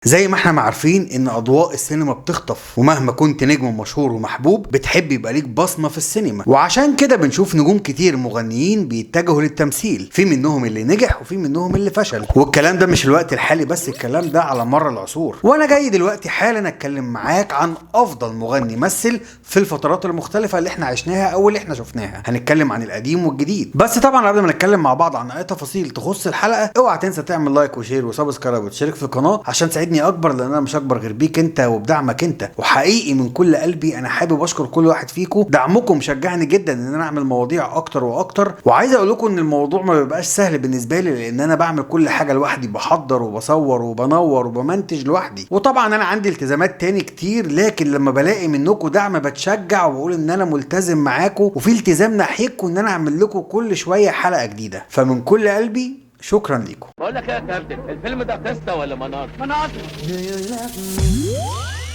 زي ما احنا عارفين ان اضواء السينما بتخطف، ومهما كنت نجم مشهور ومحبوب بتحب يبقى ليك بصمة في السينما، وعشان كده بنشوف نجوم كتير مغنيين بيتجهوا للتمثيل، في منهم اللي نجح وفي منهم اللي فشل. والكلام ده مش الوقت الحالي بس، الكلام ده على مر العصور. وانا جاي دلوقتي حالا اتكلم معاك عن افضل مغني مثل في الفترات المختلفة اللي احنا عشناها او اللي احنا شفناها. هنتكلم عن القديم والجديد، بس طبعا قبل ما نتكلم مع بعض عن اي تفاصيل تخص الحلقة اوعى تنسى تعمل like و share و subscribe وتشترك في القناة عشان تساعدني اكبر، لان انا مش اكبر غير بيك انت وبدعمك انت. وحقيقي من كل قلبي انا حابب اشكر كل واحد فيكم، دعمكم شجعني جدا ان انا اعمل مواضيع اكتر واكتر. وعايز اقول لكم ان الموضوع ما بيبقاش سهل بالنسبة لي، لان انا بعمل كل حاجة لوحدي، بحضر وبصور وبنور وبمنتج لوحدي، وطبعا انا عندي التزامات تاني كتير، لكن لما بلاقي منكم دعم بتشجع وبقول ان انا ملتزم معاكم وفي التزام ناحيتكم ان انا اعمل لكم كل شوية حلقة جديدة. فمن كل قلبي شكرا ليكم. بقول لك ايه يا كابتن، الفيلم ده قصة ولا مناظر؟ مناظر.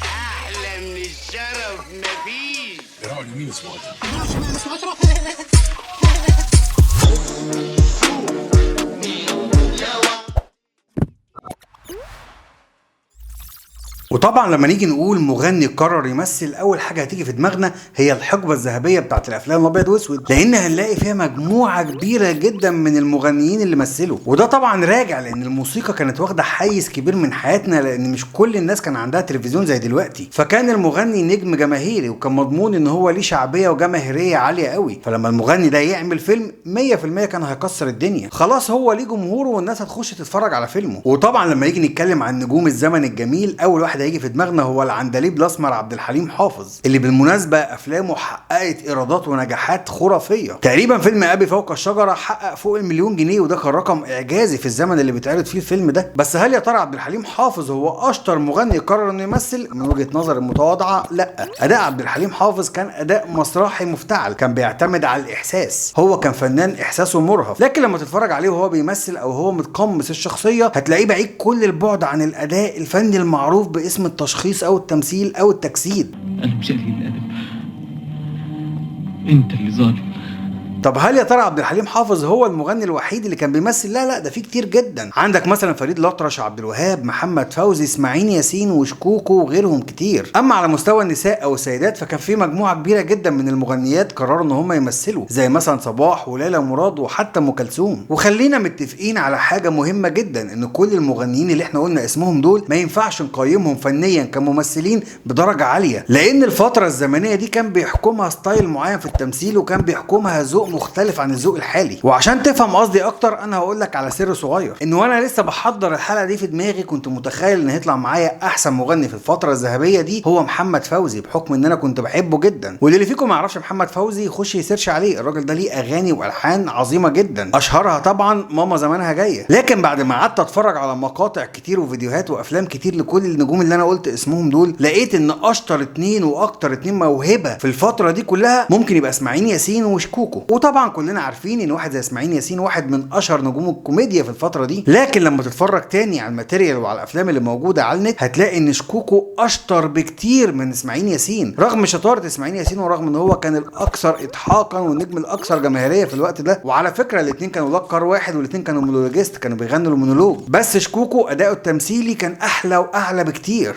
احلى من الشرف مفيش. وطبعا لما نيجي نقول مغني قرر يمثل، اول حاجة هتيجي في دماغنا هي الحقبة الذهبية بتاعت الافلام الابيض واسود، لان هنلاقي فيها مجموعة كبيرة جدا من المغنيين اللي مثلوا. وده طبعا راجع لان الموسيقى كانت واخده حيز كبير من حياتنا، لان مش كل الناس كان عندها تلفزيون زي دلوقتي، فكان المغني نجم جماهيري وكان مضمون ان هو ليه شعبية وجماهيريه عالية قوي. فلما المغني ده يعمل فيلم 100% كان هيكسر الدنيا، خلاص هو ليه جمهوره والناس هتخش تتفرج على فيلمه. وطبعا لما نيجي نتكلم عن نجوم الزمن الجميل، اول واحد هيجي في دماغنا هو العندليب الاسمر عبد الحليم حافظ، اللي بالمناسبة افلامه حققت ايرادات ونجاحات خرافية. تقريبا فيلم ابي فوق الشجرة حقق فوق 1,000,000 جنيه، وده كان رقم اعجازي في الزمن اللي بيتعرض فيه الفيلم ده. بس هل يا ترى عبد الحليم حافظ هو اشطر مغني قرر انه يمثل؟ من وجهه نظر المتواضعة لا. اداء عبد الحليم حافظ كان اداء مسرحي مفتعل، كان بيعتمد على الاحساس، هو كان فنان احساسه مرهف، لكن لما تتفرج عليه وهو بيمثل او هو متقمص الشخصية هتلاقيه بعيد كل البعد عن الاداء الفني المعروف باسم التشخيص او التمثيل او التجسيد. انا مش قليل الادب، انت اللي ظالم. طب هل يا ترى عبد الحليم حافظ هو المغني الوحيد اللي كان بيمثل؟ لا لا، ده في كتير جدا. عندك مثلا فريد الأطرش، عبد الوهاب، محمد فوزي، اسماعيل ياسين، وشكوكو وغيرهم كتير. اما على مستوى النساء او السيدات فكان في مجموعة كبيرة جدا من المغنيات قرروا ان هم يمثلوا، زي مثلا صباح وليلى مراد وحتى ام كلثوم. وخلينا متفقين على حاجة مهمة جدا، ان كل المغنيين اللي احنا قلنا اسمهم دول ما ينفعش نقيمهم فنيا كممثلين بدرجة عالية، لان الفترة الزمنية دي كان بيحكمها style معين في التمثيل، وكان بيحكمها ذوق مختلف عن الذوق الحالي. وعشان تفهم قصدي اكتر انا هقول لك على سر صغير، ان وانا لسه بحضر الحلقة دي في دماغي كنت متخيل ان هيطلع معايا احسن مغني في الفترة الذهبية دي هو محمد فوزي، بحكم ان انا كنت بحبه جدا. واللي فيكم ما يعرفش محمد فوزي يخش ي search عليه، الراجل ده ليه اغاني والحان عظيمة جدا، اشهرها طبعا ماما زمانها جاية. لكن بعد ما قعدت اتفرج على مقاطع كتير وفيديوهات وافلام كتير لكل النجوم اللي انا قلت اسمهم دول، لقيت ان اشطر اتنين واكتر اتنين موهبة في الفترة دي كلها ممكن يبقى اسماعيل ياسين وشكوكو. وطبعا كلنا عارفين ان واحد زي اسماعيل ياسين واحد من اشهر نجوم الكوميديا في الفترة دي، لكن لما تتفرج تاني على ال material وعلى الافلام اللي موجودة على النت هتلاقي ان شكوكو اشطر بكتير من اسماعيل ياسين، رغم شطارة اسماعيل ياسين ورغم ان هو كان الاكثر اضحاكا والنجم الاكثر جماهيرية في الوقت ده. وعلى فكرة الاثنين كانوا لقر واحد والاثنين كانوا مونولوجيست، كانوا بيغنوا المونولوج، بس شكوكو اداؤه التمثيلي كان احلى واعلى بكتير.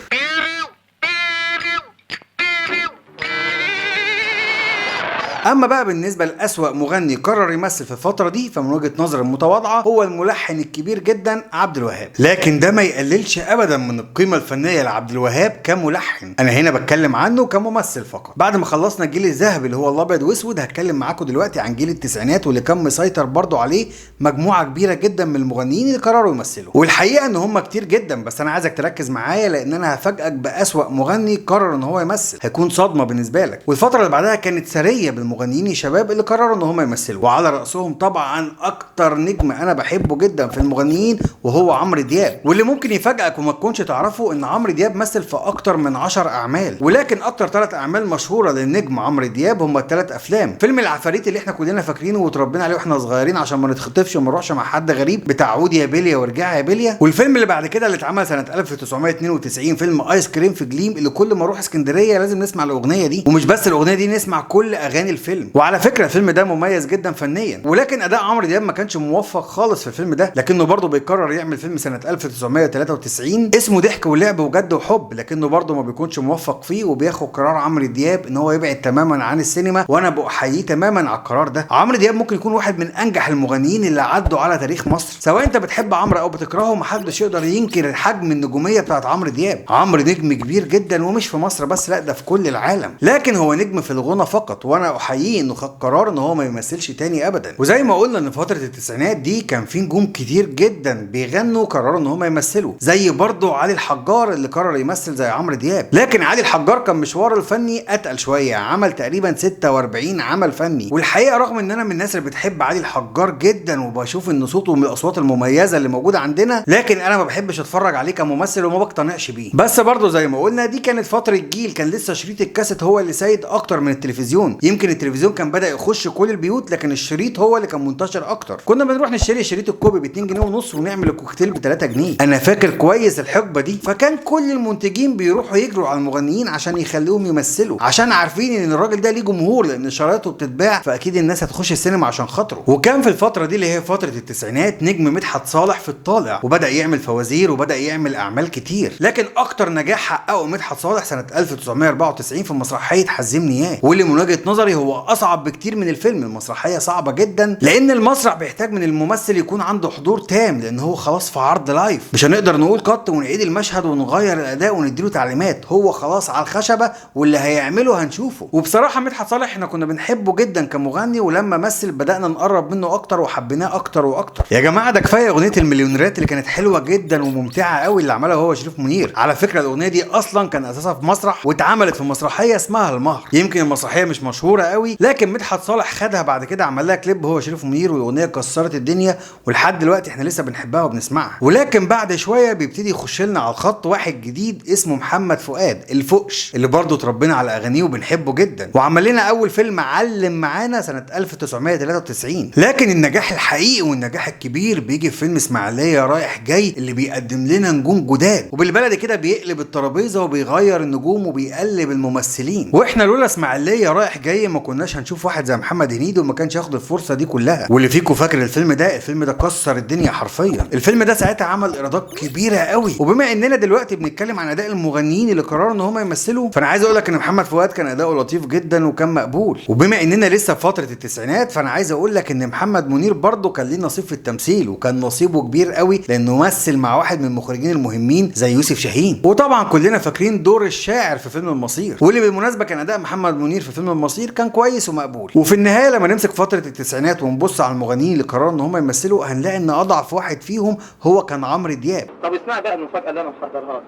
اما بقى بالنسبة لاسوأ مغني قرر يمثل في الفترة دي، فمن وجهه نظر المتواضعة هو الملحن الكبير جدا عبد الوهاب. لكن ده ما يقللش ابدا من القيمة الفنية لعبد الوهاب كملحن، انا هنا بتكلم عنه كممثل فقط. بعد ما خلصنا الجيل الذهبي اللي هو الابيض واسود، هتكلم معاكم دلوقتي عن جيل التسعينات واللي كان مسيطر برضو عليه مجموعة كبيرة جدا من المغنيين اللي قرروا يمثلوا. والحقيقة ان هم كتير جدا، بس انا عايزك تركز معايا لان انا هفاجئك باسوأ مغني قرر ان هو يمثل، هيكون صدمة بالنسبة لك. والفترة اللي بعدها كانت ثرية بالمغنيين الشباب اللي قرروا ان هم يمثلوا، وعلى راسهم طبعا اكتر نجم انا بحبه جدا في المغنيين وهو عمرو دياب. واللي ممكن يفاجئك وما تكونش تعرفه ان عمرو دياب مثل في اكتر من 10 اعمال، ولكن اكتر 3 اعمال مشهورة للنجم عمرو دياب هم ال3 افلام. فيلم العفاريت اللي احنا كلنا فاكرينه وتربينا عليه واحنا صغيرين عشان ما نتخطفش وما نروحش مع حد غريب، بتاع عود يا بليا وارجع يا بليا. والفيلم اللي بعد كده اللي اتعمل سنة 1992 فيلم ايس كريم في جليم، اللي كل ما اروح اسكندرية لازم نسمع الاغنية دي، ومش بس الاغنية دي، نسمع كل اغاني الفيلم. الفيلم. وعلى فكرة الفيلم ده مميز جدا فنيا، ولكن اداء عمرو دياب ما كانش موفق خالص في الفيلم ده، لكنه برضه بيقرر يعمل فيلم سنة 1993 اسمه ضحك ولعب وجد وحب، لكنه برضه ما بيكونش موفق فيه، وبياخد قرار عمرو دياب ان هو يبعد تماما عن السينما، وانا بحييه تماما على القرار ده. عمرو دياب ممكن يكون واحد من انجح المغنيين اللي عدوا على تاريخ مصر، سواء انت بتحب عمرو او بتكرهه محدش يقدر ينكر حجم النجومية بتاعت عمرو دياب. عمرو نجم كبير جدا، ومش في مصر بس، لا ده في كل العالم، لكن هو نجم في الغنى فقط، وانا احييه انه خد قرار ان هو ما يمثلش تاني ابدا. وزي ما قلنا ان في فترة التسعينات دي كان في نجوم كتير جدا بيغنوا قرروا ان هم يمثلوا، زي برضه علي الحجار اللي قرر يمثل زي عمرو دياب، لكن علي الحجار كان مشواره الفني اتقل شوية، عمل تقريبا 46 عمل فني. والحقيقة رغم ان انا من الناس اللي بتحب علي الحجار جدا وبشوف ان صوته من الاصوات المميزة اللي موجودة عندنا، لكن انا ما بحبش اتفرج عليه كممثل وما بقتنعش بيه. بس برضه زي ما قلنا دي كانت فترة جيل كان لسه شريط الكاسيت هو اللي سيد اكتر من التلفزيون، يمكن التلفزيون كان بدا يخش كل البيوت، لكن الشريط هو اللي كان منتشر اكتر. كنا بنروح نشتري شريط ال copy ب 2 جنيه ونص ونعمل الكوكتيل ب 3 جنيه، انا فاكر كويس الحقبة دي. فكان كل المنتجين بيروحوا يجروا على المغنيين عشان يخلوهم يمثلوا، عشان عارفين ان الراجل ده ليه جمهور لان شرايطه بتتباع، فاكيد الناس هتخش السينما عشان خاطره. وكان في الفترة دي اللي هي فترة التسعينات نجم مدحت صالح في الطالع، وبدا يعمل فوازير وبدا يعمل اعمال كتير، لكن اكتر نجاح حققه مدحت صالح سنة 1994 في مسرحية حزمني ياه، واللي من وجهه نظري هو اصعب بكتير من الفيلم. المسرحية صعبة جدا لان المسرح بيحتاج من الممثل يكون عنده حضور تام، لان هو خلاص في عرض live، مش هنقدر نقول cut ونعيد المشهد ونغير الاداء ونديله تعليمات، هو خلاص على الخشبة واللي هيعمله هنشوفه. وبصراحة مدحت صالح احنا كنا بنحبه جدا كمغني، ولما مثل بدانا نقرب منه اكتر وحبيناه اكتر واكتر. يا جماعة ده كفاية اغنية المليونيرات اللي كانت حلوة جدا وممتعة قوي اللي عملها هو شريف منير. على فكرة الاغنية دي اصلا كان اساسها في مسرح واتعملت في مسرحية اسمها المهر، يمكن المسرحية مش مشهورة قوي، لكن مدحت صالح خدها بعد كده عمل لها كليب هو شريف منير، والاغنية كسرت الدنيا ولحد دلوقتي احنا لسه بنحبها وبنسمعها. ولكن بعد شوية بيبتدي يخش لنا على الخط واحد جديد اسمه محمد فؤاد الفقش، اللي برضه اتربينا على اغانيه وبنحبه جدا، وعمل لنا اول فيلم علم معانا سنة 1993. لكن النجاح الحقيقي والنجاح الكبير بيجي في فيلم اسماعيليه رايح جاي، اللي بيقدم لنا نجوم جداد، وبالبلدي كده بيقلب الترابيزة وبيغير النجوم وبيقلب الممثلين. واحنا لولا اسماعيليه رايح جاي ما كناش هنشوف واحد زي محمد هنيدي وما كانش ياخد الفرصة دي كلها. واللي فيكم فاكر الفيلم ده، الفيلم ده كسر الدنيا حرفيا، الفيلم ده ساعتها عمل ايرادات كبيرة قوي. وبما اننا دلوقتي بنتكلم عن اداء المغنيين اللي قرروا ان هم يمثلوا، فانا عايز اقول لك ان محمد فؤاد كان اداؤه لطيف جدا وكان مقبول. وبما اننا لسه في فترة التسعينات، فانا عايز اقول لك ان محمد منير برضه كان ليه نصيب في التمثيل، وكان نصيبه كبير قوي لانه مثل مع واحد من المخرجين المهمين زي يوسف شاهين. وطبعا كلنا فاكرين دور الشاعر في فيلم المصير، واللي بالمناسبة كان اداء محمد منير في فيلم المصير كان كويس ومقبول. وفي النهاية لما نمسك فترة التسعينات ونبص على المغنيين اللي قرروا ان هم يمثلوا، هنلاقي ان اضعف واحد فيهم هو كان عمرو دياب. طب اسمع بقى المفاجاة اللي انا محضرها لك.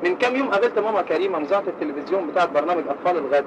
من كام يوم قابلت ماما كريمة مذيعه التلفزيون بتاعه برنامج اطفال الغد.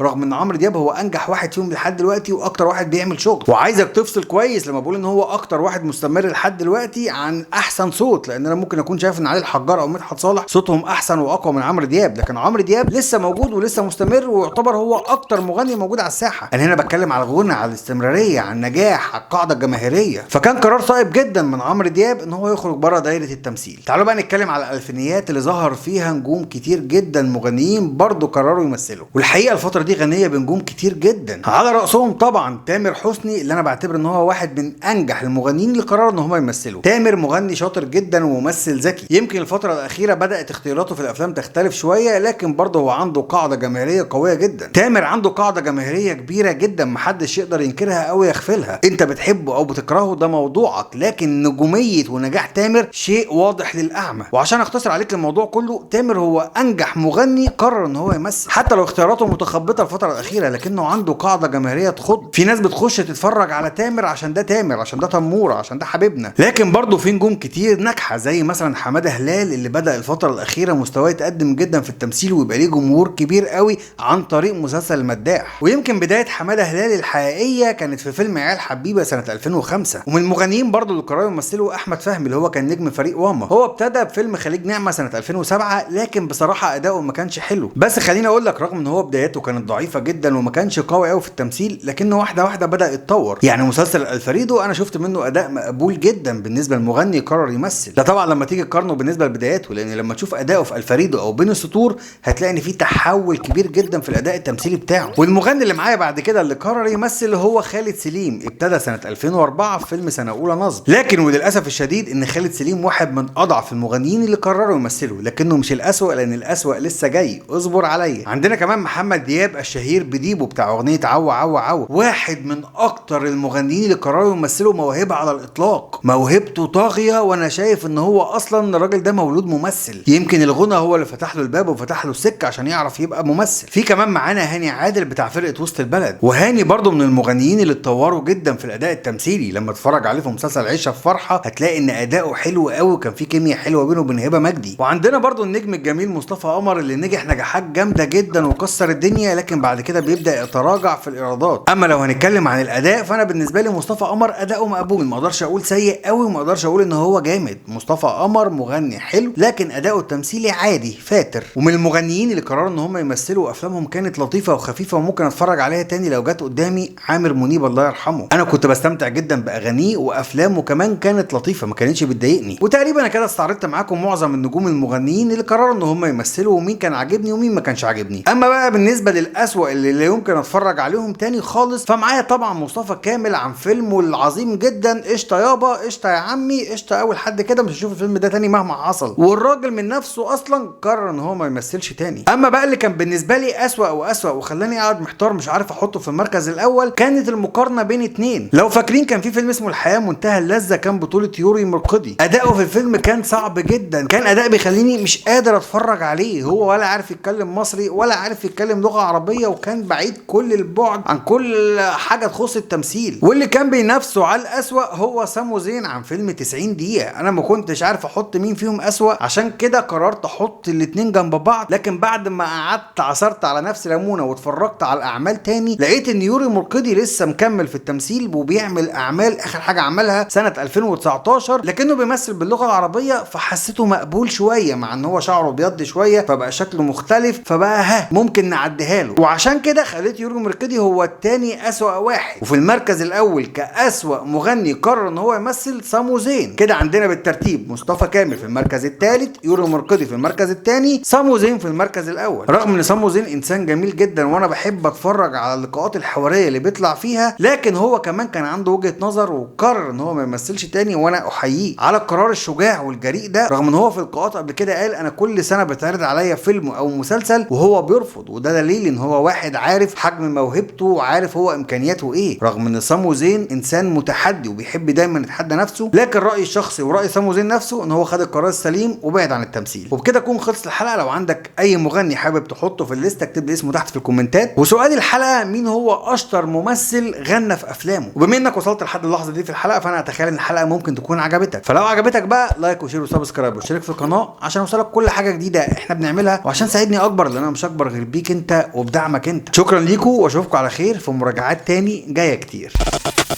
رغم ان عمرو دياب هو انجح واحد فيهم لحد دلوقتي واكتر واحد بيعمل شغل، وعايزك تفصل كويس لما بقول ان هو اكتر واحد مستمر لحد دلوقتي عن احسن صوت، لان انا ممكن اكون شايف ان علي الحجار او مدحت صالح صوتهم احسن واقوى من عمرو دياب، لكن عمرو دياب لسه موجود ولسه مستمر ويعتبر هو اكتر مغني موجود على الساحة. انا هنا بتكلم على الغنى، على الاستمرارية، على النجاح، على القاعدة الجماهيرية. فكان قرار صائب جدا من عمرو دياب ان هو يخرج بره دايرة التمثيل. تعالوا بقى نتكلم على الالفينيات اللي ظهر فيها نجوم كتير جدا مغنيين برضه قرروا يمثلوا، والحقيقة الفترة دي غنية بنجوم كتير جدا، على راسهم طبعا تامر حسني اللي انا بعتبر ان هو واحد من انجح المغنيين اللي قرروا ان هم يمثلوا. تامر مغني شاطر جدا وممثل ذكي، يمكن الفترة الاخيرة بدات اختياراته في الافلام تختلف شوية، لكن برضه هو عنده قاعدة جماهيرية قوية جدا. تامر عنده قاعدة جماهيرية كبيرة جدا محدش يقدر ينكرها او يغفلها، انت بتحبه او بتكرهه ده موضوعك، لكن نجوميه ونجاح تامر شيء واضح للاعمى. وعشان اختصر عليك الموضوع كله، تامر هو انجح مغني قرر ان هو يمثل، حتى لو اختياراته متخبطه الفترة الاخيرة، لكنه عنده قاعدة جماهيرية تخض. في ناس بتخش تتفرج على تامر عشان ده تامر، عشان ده تموره، عشان ده حبيبنا. لكن برضه في نجوم كتير ناجحة زي مثلا حمادة هلال اللي بدا الفترة الاخيرة مستواه يتقدم جدا في التمثيل ويبقى ليه جمهور كبير قوي عن طريق مسلسل المداح. ويمكن بداية حمادة هلال الحقيقية كانت في فيلم عيال حبيبه سنة 2005. ومن المغنيين برضه اللي قرروا يمثلوا احمد فهمي اللي هو كان نجم فريق واما، هو ابتدى بفيلم خليج نعمه سنة 2007، لكن بصراحة اداؤه ما كانش حلو. بس خليني اقول لك رغم ان ان هو بدايته كانت ضعيفة جدا وما كانش قوي قوي في التمثيل، لكنه واحدة واحدة بدا يتطور. يعني مسلسل الفريدو انا شفت منه اداء مقبول جدا بالنسبة للمغني قرر يمثل. ده طبعا لما تيجي تقارنه بالنسبة لبداياته، لان لما تشوف اداؤه في الفريدو او بين السطور هتلاقي ان في تحول كبير جدا في الاداء التمثيلي بتاعه. والمغني اللي معايا بعد كده اللي قرر يمثل هو خالد سليم، ابتدى سنة 2004 في فيلم سنة اولى نصب، لكن وللاسف الشديد ان خالد سليم واحد من اضعف المغنيين اللي قرروا يمثلوا، لكنه مش الاسوأ لان الاسوأ لسه جاي، اصبر عليا. عندنا كمان محمد دياب الشهير بديبو بتاع اغنية عو عو عو، واحد من اكتر المغنيين اللي قرروا يمثلوا موهبة على الاطلاق، موهبته طاغية، وانا شايف ان هو اصلا الراجل ده مولود ممثل، يمكن الغنى هو اللي فتح له الباب وفتح له السكة عشان يعرف يبقى ممثل. في كمان معانا هاني عادل بتاع فرقه وسط البلد، وهاني برضو من المغنيين اللي اتطوروا جدا في الاداء التمثيلي. لما اتفرج عليه في مسلسل عيشه في فرحه هتلاقي ان اداؤه حلو قوي، وكان في كيمياء حلوة بينه وبين هبه مجدي. وعندنا برضو النجم الجميل مصطفى قمر اللي نجح نجاحات جامدة جدا وكسر الدنيا، لكن بعد كده بيبدا يتراجع في الايرادات. اما لو هنتكلم عن الاداء فانا بالنسبة لي مصطفى قمر اداؤه مقبول، ما اقدرش اقول سيء قوي وما اقدرش اقول ان هو جامد. مصطفى قمر مغني حلو، لكن اداؤه التمثيلي عادي فاتر. ومن المغنيين اللي قرروا ان هم يمثلوا افلامهم كانت لطيفة وخفيفة وممكن اتفرج عليها تاني لو جت قدامي، عامر منيب الله يرحمه، انا كنت بستمتع جدا باغانيه وافلامه كمان كانت لطيفة ما كانتش بتضايقني. وتقريبا انا كده استعرضت معاكم معظم النجوم المغنيين اللي قرروا ان هم يمثلوا ومين كان عاجبني ومين ما كانش عاجبني. اما بقى بالنسبة للاسوأ اللي لا يمكن اتفرج عليهم تاني خالص، فمعايا طبعا مصطفى كامل عن فيلمه العظيم جدا قشطه يابا قشطه يا عمي قشطه، اول حد كده مش هشوف الفيلم ده تاني مهما حصل، والراجل من نفسه اصلا قرر ان هو ما يمثلش تاني. اما بقى اللي كان بالنسبة لي اسوأ واسوأ وخلاني قاعد محتار مش عارف احطه في المركز الاول، كانت المقارنة بين اتنين. لو فاكرين كان في فيلم اسمه الحياة منتهى اللذة، كان بطوله يوري مرقدي. اداؤه في الفيلم كان صعب جدا، كان اداء بيخليني مش قادر اتفرج عليه، هو ولا عارف يتكلم مصري ولا عارف يتكلم لغة عربية، وكان بعيد كل البعد عن كل حاجة تخص التمثيل. واللي كان بينافسه على الاسوأ هو سامو زين عن فيلم 90 دقيقة. انا ما كنتش عارف احط مين فيهم اسوأ، عشان كده قررت احط الاتنين جنب بعض. لكن بعد ما قعدت عصرت على نفسي ليمونه واتفرجت على الاعمال تاني، لقيت ان يوري مرقدي لسه مكمل في التمثيل وبيعمل اعمال، اخر حاجة عملها سنة 2019، لكنه بيمثل باللغة العربية، فحسيته مقبول شوية، مع ان هو شعره ابيض شوية فبقى شكله مختلف، فبقى ها ممكن نعديها له. وعشان كده خليت يوري مرقدي هو التاني اسوأ واحد. وفي المركز الاول كاسوأ مغني قرر ان هو يمثل سامو زين. كده عندنا بالترتيب مصطفى كامل في المركز الثالث، يوري مرقدي في المركز الثاني، سامو زين في المركز الاول. رغم ان سامو زين انسان جميل جدا وانا بحب اتفرج على اللقاءات الحوارية اللي بيطلع فيها، لكن هو كمان كان عنده وجهه نظر وقرر ان هو ما يمثلش تاني، وانا احييه على القرار الشجاع والجريء ده. رغم ان هو في اللقاءات قبل كده قال انا كل سنة بتعرض عليا فيلم او مسلسل وهو بيرفض، وده دليل ان هو واحد عارف حجم موهبته وعارف هو امكانياته ايه. رغم ان سامو زين انسان متحدي وبيحب دايما يتحدى نفسه، لكن رايي الشخصي وراي سامو زين نفسه ان هو خد القرار السليم وبعد عن التمثيل. وبكده اكون خلصت الحلقة. لو عندك اي مغني حابب تحطه في الليستة اكتب لي اسمه تحت في الكومنتات. وسؤال الحلقة، مين هو اشطر ممثل غنى في افلامه؟ وبما انك وصلت لحد اللحظة دي في الحلقة، فانا اتخيل ان الحلقة ممكن تكون عجبتك، فلو عجبتك بقى like و share و subscribe واشترك في القناة عشان يوصلك كل حاجة جديدة احنا بنعملها، وعشان ساعدني اكبر لان انا مش اكبر غير بيك انت وبدعمك انت. شكرا ليكم واشوفكم على خير في مراجعات تاني جاية كتير.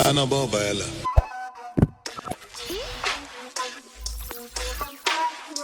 انا بابا يلا.